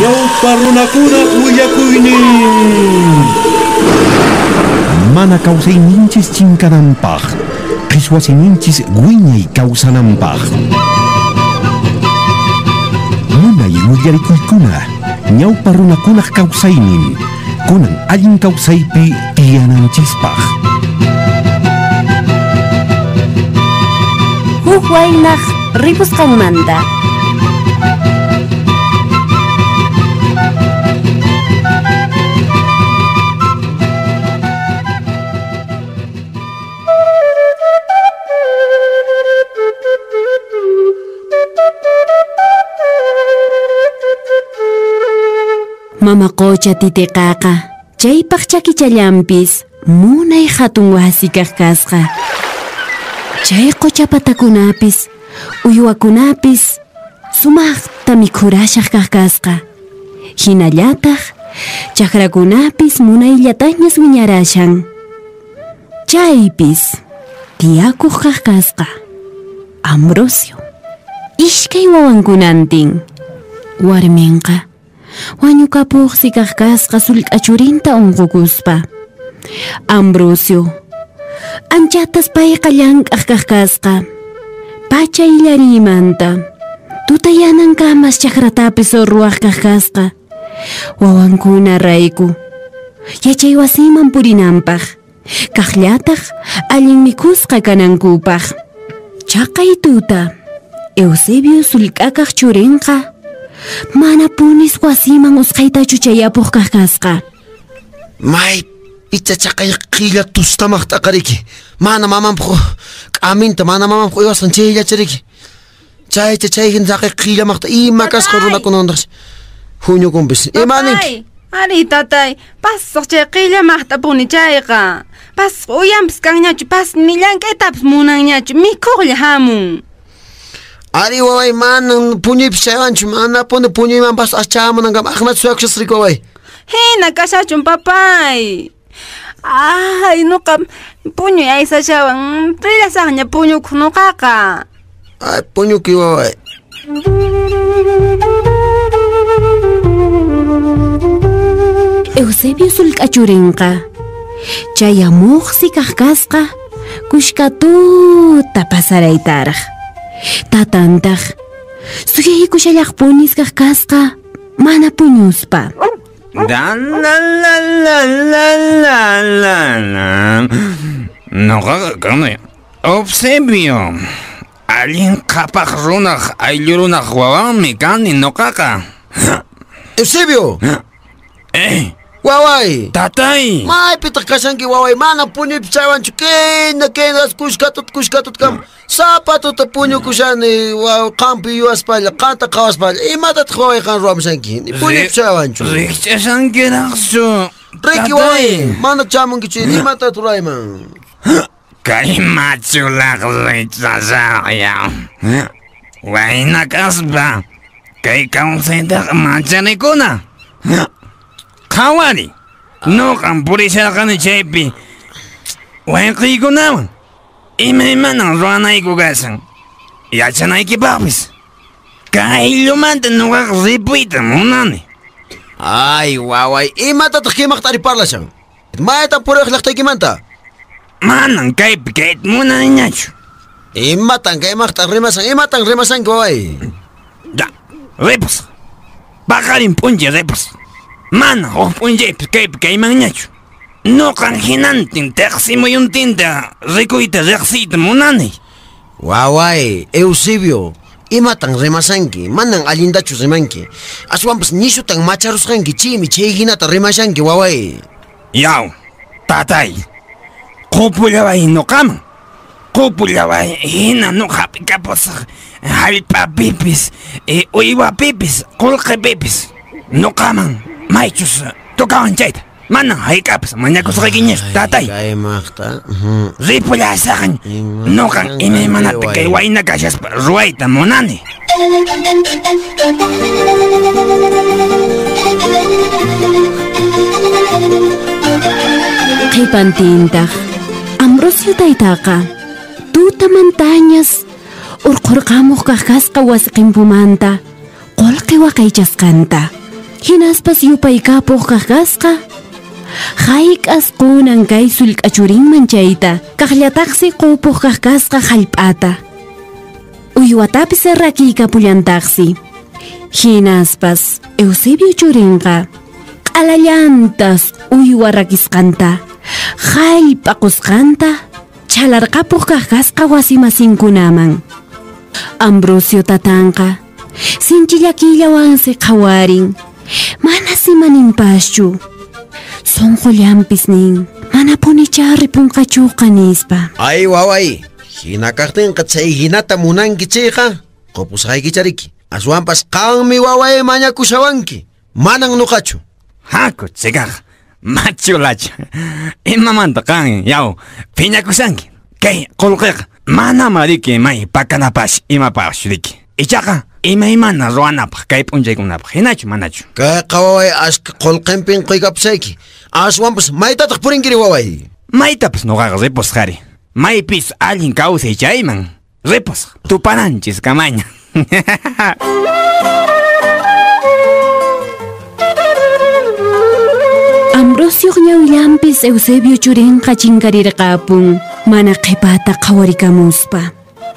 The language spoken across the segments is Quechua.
Ñawpa runakunaq willakuynin. Mana kawsayninchis chinkananpaq, qhichwasininchis wiñay kawsananpaq. Munay willarikuykuna, ñawpa runakunaq kawsaynin, kunan allin kawsaypi tiyananchispaq. Huk waynaq ripusqanmanta. Mama qocha Titiqaqa chaypaq chakichallanpis munay hatun wasi kaq kasqa. Chay qochapatakunapis uywakunapis sumaqta mikhurashaq kaq kasqa. Hinallataq chakrakunapis munayllatañas wiñarashan. Chaypis tiyakuq kaq kasqa Ambrosio ishkay wawankunantin. Warminqa wañukapuqsi kaq kasqa sullk'a churinta unqukuspa. Ambrosio anchatas payqa llank'aq kaq kasqa. Pacha illariymanta tutayanankamas chakratapis ruwaq kaq kasqa. Wawankuna rayku yachay wasiman purinanpaq, kaqllataq allin mikhusqa kanankupaq. Chaqay tuta Eusebio sullk'akaq churinqa mana punis wasiman usqhaytachu chayapuq kaq kasqa. May picha chaqay qilla tustamaq t'aqariki. Mana mamanpaq k'aminta, mana mamanpaq uywasqan chayllachariki. Chaycha chay hina chaqay qillamaqta ima kasqa runakunawantaqsi huñukunpis. Ima ninki? Ari tatay, pasaq chay qillamaqta puni chayqa. Pasaq uyanpis kanñachu, pas ni llank'aytapis munanñachu, mikhuqlla hamun. Ari waway, manan puñuypis chaywanchu, mana puni puñuymanpas achamunankama aqnachu suyakushasqariki waway. Hina kashachun papay. Ay, nuqa puñuy aysashawan, rillasaqña puñukuq nuqaqa. Ay, puñukuy waway. Eusebio sullk'a churinqa chayamuqsi kaq kasqa kushka tuta pasaraytaraq. Tatantaq suyaykushallaqpunis kaq kasqa mana puñuspa. La la la la la la la la. Nuqaqa kani Eusebio. Allin qhapaq runaq ayllurunaq wawanmi kani nuqaqa. Eusebio. Waway. Tatay. Maypitaq kashanki waway, mana puñuypis chaywanchu kayna kaynas kushkatut kushkatut kam. Sapatuta puñukushani qampi yuwaspalla, qanta qhawaspalla. Imatataq waway qan ruwamushanki? Puñuypis chaywanchu. Rikch'ashankiraqchu. Riki waway, mana chamunkichu, imatat rurayman? Kay machulaq rich'ashaqya. Wayna kaspa kay kawsaytaqa mancharikuna. Qhawari, nuqan purisharqani chaypi wayqiykunawan imaymanan ruwanayku kashan yachanaykipaqpis. Kayllumanta nuqaqa ripuyta munani. Ay, waway, imatataq kimaqta ari parlashan? Maytan puriq llaqtaykimanta? Manan kaypi kayta munaniñachu. Imatan kaymaqta rimasan, imatan rimasanki waway? Ya, ripusaq. Paqarin p'unchay ripusaq. Mana huk p'unchaypis kaypi kaymanñachu. Nuqan hinantin teqsimuyuntinta rikuyta riqsiyta munani. Waway, Eusebio, imatan rimasanki? Manan allintachu rimanki. Aswanpas nishutan macharusqanki, chaymi chay hinata rimashanki waway. Yaw, tatay, qupullaway nuqaman. Qupullaway hina nuqa hap'ikapusaq hallp'apipis, uywapipis, qullqipipis. Nuqaman maychus tukawan chayta. Manan hayk'apis mañakusqaykiñachu tatay. Kaymaqta. Ripullasaqñ. Nuqan imaymanata kay wayna kashaspa ruwayta munani. Qhipantintaq Ambrosio taytaqa tutamantañas urqhurqamuq kaq kasqa wasi qimpumanta qullqi waqaychasqanta. Hinaspas yupaykapuq kaq kasqa. Hayk'as qunan kay sullk'a churinman chayta, kaqllataqsi qupuq kaq kasqa hallp'ata. Uywatapis rakiykapullantaqsi. Hinaspas Eusebio churinqa q'alallantas uywa rakisqanta, hallp'a qusqanta chalarqapuq kaq kasqa wasimasinkunaman. Ambrosio tatanqa sinchi llakillawansi qhawarin, mana simaninpaschu. Sunqullanpis nin, manapunicha ripunqachuqa nispa. Ay waway, hina kaqtinqa chay hinata munanki chayqa, qupusqaykichariki. Aswanpas qanmi waway mañakushawanki, manan nuqachu. Haku chikaq, machulacha. Imamanta qan yaw phiñakushanki. Kay qullqiqa mana mariki may pakanapash imapash riki. Ichaqa imaymana ruwanapaq kay p'unchaykunapaq hinachu manachu. Kayqa waway ashka qullqinpin quykapusayki. Aswanpas maytataq purinkiri waway. Maytapas nuqaqa ripusqari. Maypis allin kawsay chayman. Ripusqa tupananchis kamaña. Ambrosio ñawillanpis Eusebio churinqa chinkarirqapun mana qhipata qhawarikamuspa.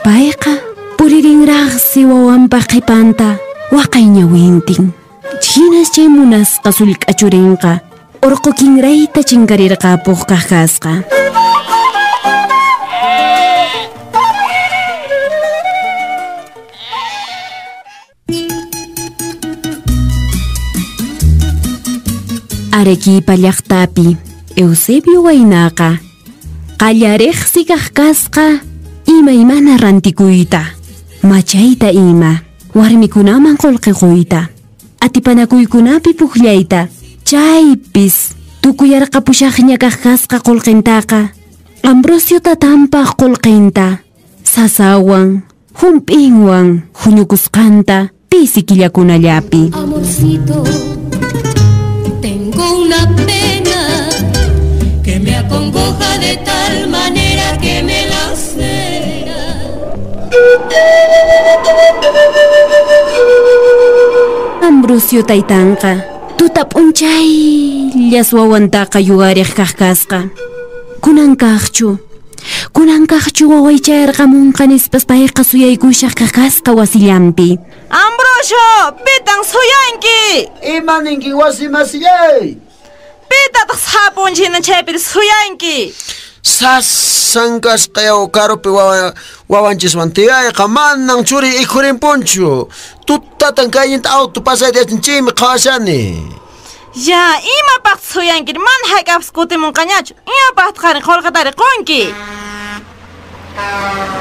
Payqa puririnraqsi wawanpaq qhipanta waqay ñawintin. Hinas chay munasqa sullk'a churinqa urqu kinrayta chinkarirqapuq kaq kasqa. Arequipa llaqtapi Eusebio waynaqa qallariqsi kaq kasqa imaymana rantikuyta, machayta ima, warmikunaman qullqi quyta, atipanakuykunapi puqllayta, chaypis tukuyarqapushaqña kaq kasqa qullqintaqa, Ambrosio tatanpaq qullqinta, sasawan, hump'inwan huñukusqanta pisi killakunallapi. Amorcito, tengo una pena que me acongoja de tal manera que me lacera. Ambrosio taytanqa tuta p'unchayllas wawantaqa yuyariq kaq kasqa. Kunankaqchu waway chayarqamunqa nispas payqa suyaykushaq kaq kasqa wasillanpi. Ambrosio, pitan suyanki. Ima ninki wasi masillay? Pitataq sapunchina chaypi suyanki. Sasan kasqa yaw karupi wawanchiswan tiyayqa manan churi ikhurinpunchu. Tutatan kayninta auto pasayta yachanchaymi qhawashani. Ya, imapaq suyanki mana hayk'apis kutimunqañachu. Imapaqtaq qari qullqitari qunki.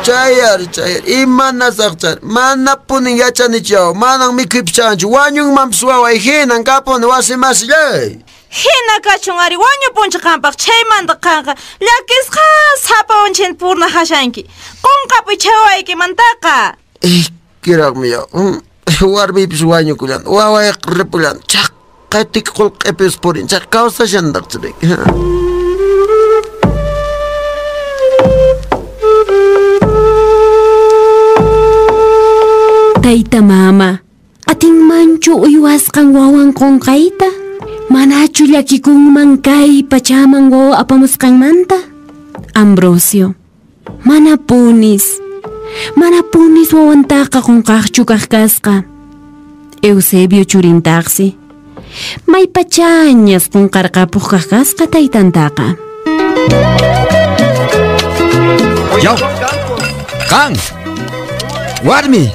Chayar, imanasaq manapunin yachanichu, manan mikhuypis chanchu, wañunmanpis waway hinan kapuni wasi masillay. Hina kachun ari wañupunchu qampaq chaymanta qanqa llakisqa sapawanchin purna hashanki. Qunqapuy chawaykimantaqa. Kiraqmi yaw, warmiypis wañukullan, wawayqa ripullan, chaqaytik qullqipis purin, chaq kawsashandaqchu riki. Tayta mama, atinmanchu uywasqan wawan qunqayta? Manachu llakikunman kay pachaman wawa apamusqanmanta? Ambrosio, manapunis wawantaqa qunqaqchu kaq kasqa. Eusebio churintaqsi, maypachañas qunqarqapuq kaq kasqa taytantaqa. Yaw, qan, warmi.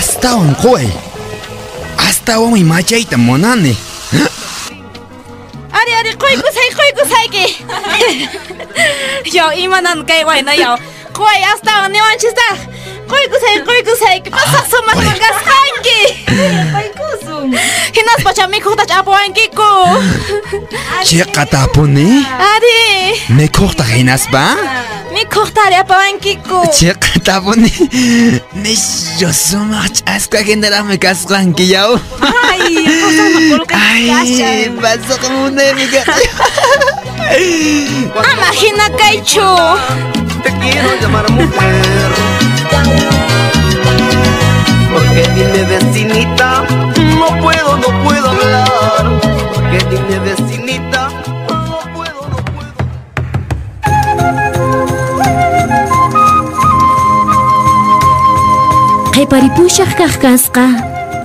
Astawan quway. Astawanmi machayta munani. Ari, quykusayki. Yaw, imanan kay wayna yaw. Quway astawan niwanchistaq. Quykusayki, pasaq sumaqman kasqanki. Quykusun. Hinaspacha mikhuqtacha apawankiku. Chiqatapuni? Ari. Mikhuqta hinaspa? Mikhuqtari apawankiku. Chiqatapuni. Nishu sumaq ch'aska hinaraqmi kasqanki yaw. Ay, qusama qullqi kashan. Ay, pasaq munaymi Ama hina kaychu. Te quiero llamar mujer. Porque dime vecinita, no puedo, no puedo. Qhiparipushaq kaq kasqa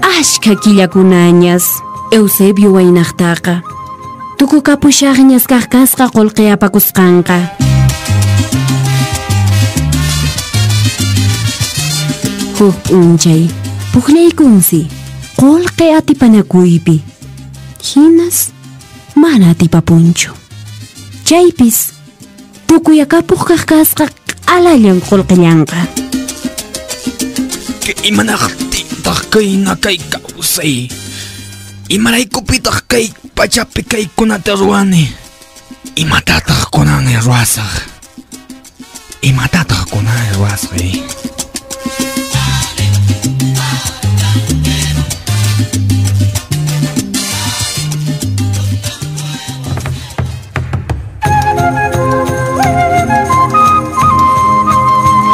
ashka killakunañas Eusebio waynaqtaqa. Tukukapushaqñas kaq kasqa qullqi apakusqanqa. Huk p'unchay puqllaykunsi qullqi atipanakuypi. Hinas mana atipapunchu. Chaypis tukuyakapuq kaq kasqa q'alallan qullqillanqa. Imanaqtintaq kayna kay kawsay? Imaraykupitaq kay pachapi kaykunata ruwani? Imatataq kunan ruwasaq? Imatataq kunan ruwasaq?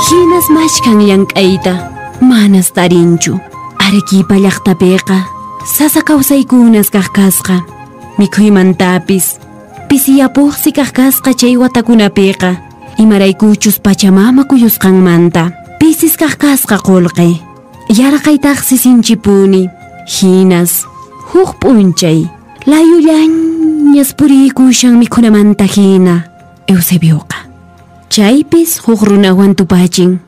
Hinas mashkan llank'ayta manas tarinchu. Arequipa llaqtapiqa sasa kawsaykunas kaq kasqa. Mikhuymantapis pisiyapuqsi kaq kasqa chay watakunapiqa. Imaraykuchus Pachamama kuyusqanmanta pisis kaq kasqa qullqi. Yarqaytaqsi sinchipuni. Hinas huk p'unchay layullañas puriykushan mikhunamanta hina Eusebioqa. Chaypis huk runawan tupachin.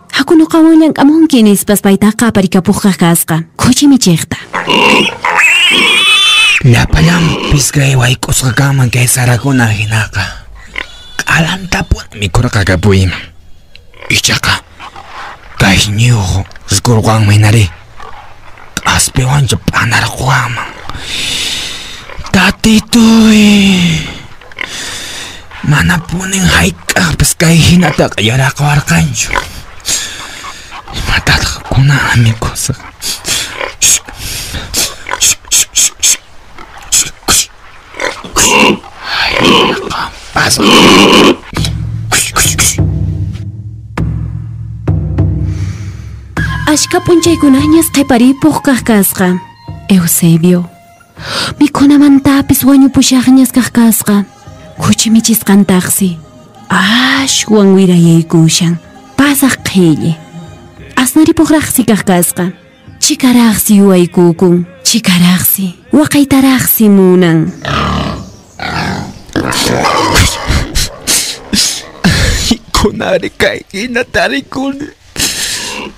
Haku nuqawan llank'amunki nispas paytaqa aparikapuqqa kasqa khuchi michiqta. Llapallanpis kay wayk'usqa kanman kay sarakuna hinaqa. Q'alantapuni mikhurqa kapuyman. Ichaqa kay ñuqu rikurqanman hinari k'aspiwanchu p'anarquwanman. Tatituy, manapunin hayk'aqpis kay hinataqa yaraqawarqanchu. Imatataq kunan mikhusaq? Pasa. Ashka p'unchaykunañas qhiparipuq kaq kasqa. Eusebio mikhunamantapis wañupushaqñas kaq kasqa. Khuchi michisqantaqsi ashwan wirayaykushan pasaq qhilli. Asnaripuqraqsi kaq kasqa. Chikaraqsi yuwaykukun, chikaraqsi waqaytaraqsi munan. Kunari kay hina tarikuni.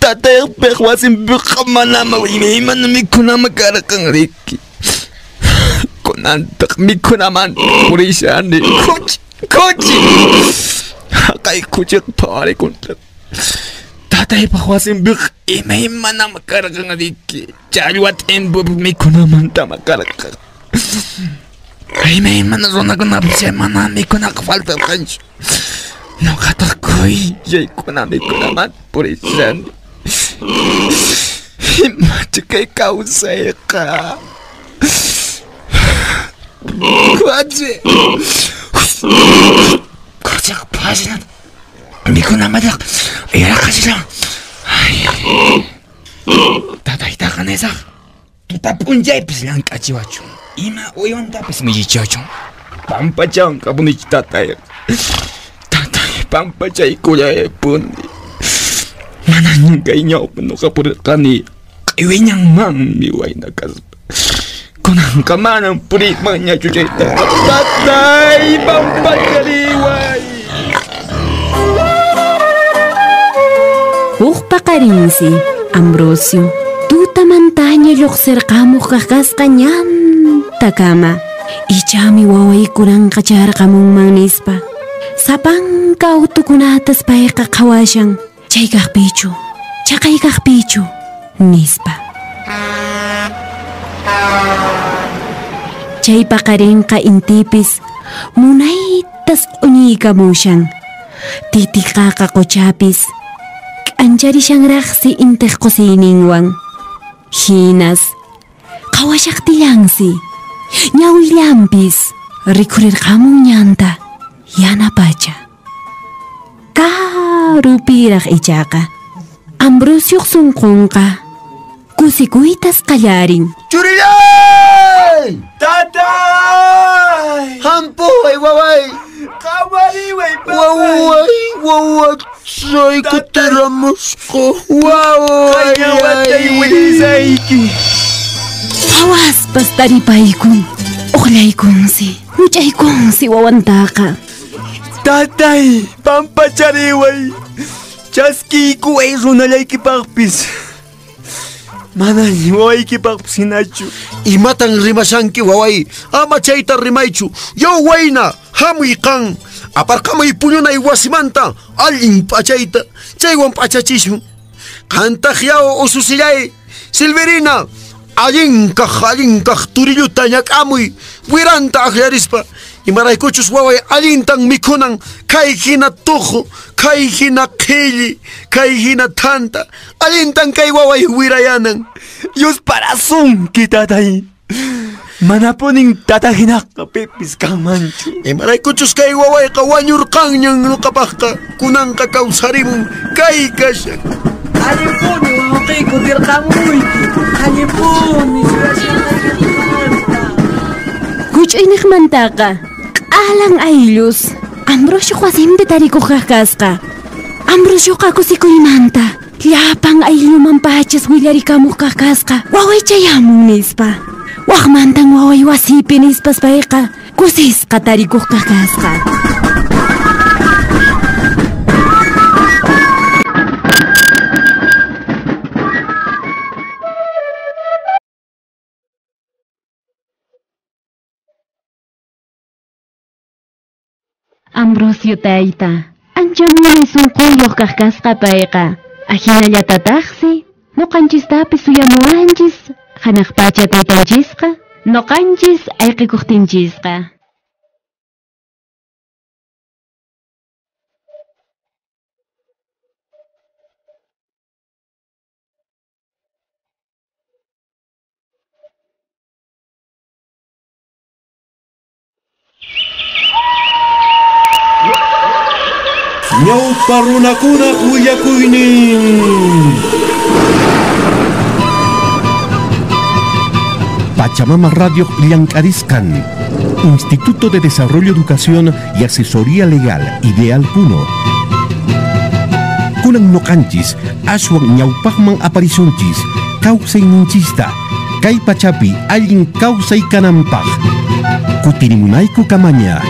Tatayqpaq wasinpiqa manama imaymana mikhunama karqan riki. Kunantaq mikhunamanta purishani. Khuchi, khuchi. Haqay khuchiqa phawarikuntaq. Tataypaq wasinpiqa imaymanama karqan riki. Challwa t'impupi mikhunamantama karqan. Imaymana runakunapis chay mana mikhunaqa faltarqanchu. Nuqataq kuyllaykuna mikhunamanta purishani. Imachu kay kawsayqa? Khuchi! Khuchiqa phashinata mikhunamantaq yaraqashan. Tataytaqa nisaq tuta p'unchaypis llank'achiwachun. Ima uywantapis michichachun. Pampachanqa punichi tatayqa. Tatay pampachaykullaypuni. Manañan kay ñawpa nuqa purirqani q'iwiñanmanmi wayna kaspa. Kunanqa manan puriymanñachu chaytaqa. Tatay pampachariway. Huk paqarinsi Ambrosio tutamantaña lluqsirqamuq kaq kasqa ñantakama. Ichami wawaykunanqa charqamunman nispa. Sapanka autukunatas payqa qhawashan. Chay kaqpichu, chaqay kaqpichu, nispa. Chay paqarinqa intipis munaytas q'uñiykamushan. Titiqaqa quchapis k'ancharishanraqsi intiq qusiyninwan. Hinas qhawashaqtillansi ñawillanpis rikhurirqamun ñanta yana pacha. Karupiraq ichaqa Ambrosio sunqunqa kusikuytas qallarin. Churillay! Tatay! Hampuway waway! Qhawariway papay! Waway wawachuy! Soy kutiramusqa waway. Willasayki. Phawaspas taripaykun, uqlaykunsi, much'aykunsi wawantaqa. Tatay, pampachariway. Chaskiykuway runallaykipaqpis. Manañ wawaykipaqpis hinachu. Imatan rimashanki waway, ama chayta rimaychu. Yaw wayna, hamuy qan. Aparqamuy puñunay wasimanta, allin p'achayta, chaywan p'achachishun. Qantaq yaw ususillay, Silverina, allinkaq turilluta ñak'amuy, wiranta akllarispa. Imaraykuchus waway allintan mikhunan, kay hina tuqu, kay hina qhilli, kay hina thanta, allintan kay waway wirayanan. Dios parasunki tatay. Manapunin tata hinaqa pipis kanmanchu. Imaraykuchus kay wawayqa wañurqanñan nuqapaqqa, kunanqa kawsarimun kay kashan. Allinpuni wawqiy kutirqamuyki, allinpuni suyasqaykimanta. Huch'uyniqmantaqa q'alan ayllus Ambrosio wasinpi tarikuq kasqa. Ambrosioqa kusikuymanta llapan aylluman pachas willarikamuq kasqa. Waway chayamun nispa. Waqmantan waway wasipi nispas payqa kusisqa tarikuq kasqa. Ambrosio tayta, ancha munay sunquyuq kaq kasqa payqa. Ahinallatataqsi, nuqanchistapis suyamuwanchis, hanaq pacha taytanchisqa, nuqanchis ayqikuqtinchisqa. Ñawpa runakunaq willakuynin. Pachamama Radio llank'arisqan, Instituto de Desarrollo, Educación y Asesoría Legal, Ideal Puno. Kunan nuqanchis, ashwan ñawpaqman aparisunchis, kawsayninchista, kay pachapi allin kawsay kananpaq. Kutirimunayku kamaña.